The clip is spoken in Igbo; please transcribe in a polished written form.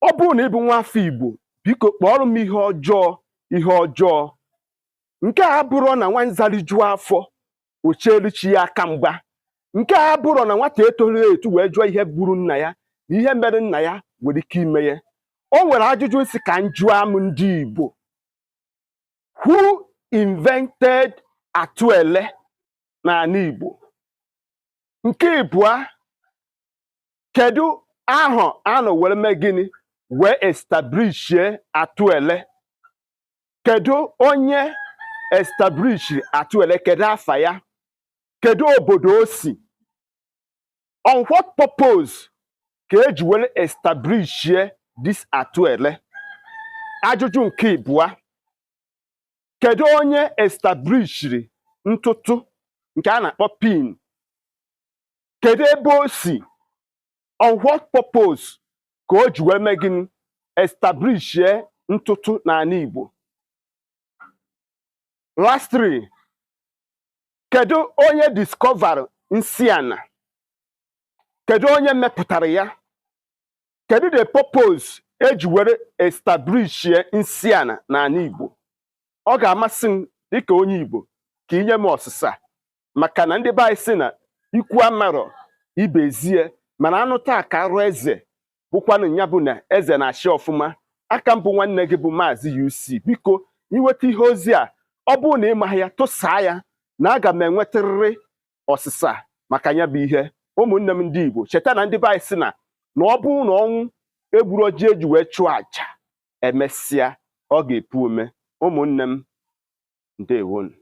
Ọ bụrụ na ị bụ nwa afọ Igbo, biko kpọọrọ m ihe ọjọọ ihe ọjọọ. Nke a abụrọ na nwa nza rijuo afọ, o cheelu chi ya aka mgba. Nke a abụrọ na nwata etoghị etu wee jụọ ihe gburu nna ya na ihe mere nna ya nwere ike ime ya. O nwere ajụjụ isi ka m jụọ m ndị Igbo: who invented atụele n'ala Igbo? Nke ịbụa, kedu ahọ anọ were mee gịnị wee establishie atụele? Kedu onye establish atụele? Kedu afa ya? Kedu obodo o si? On what purpose ka eji were establishie this atụele? Ajụjụ nke ịbụa, kedu onye establishiri ntụtụ nke a na-akpọ pin? Kedu ebe o si? On what purpose ka o ji wee mee gịnị establishie ntụtụ n'ala Igbo? Lastly, kedu onye discover nsị ana? Kedu onye mepụtara ya? Kedu the purpose eji were establishie nsị ana n'ala Igbo? Ọ ga-amasị m dịka onye Igbo ka inye m ọsịsa, maka na ndị be anyị sị na ikwu amarọ ibe ezie, mana anụ taa ka arụ eze bụkwanụ ya bụ na eze na-achị ọfụma. Aka mbụ, nwanne gị bụ Maazị UC. Biko, inweta ihe ozi a, ọ bụrụ na ị maghị ya, tụsaa ya na aga m enwetarịrị ọsịsa maka ya bụ ihe. Ụmụnne m ndị Igbo, cheta na ndị be anyị sị na na ọ bụrụ na ọnwụ egburu ọjị eji wee chụọ àjà, emesịa ọ ga-epu ome. Ụmụnne m, ndewonu.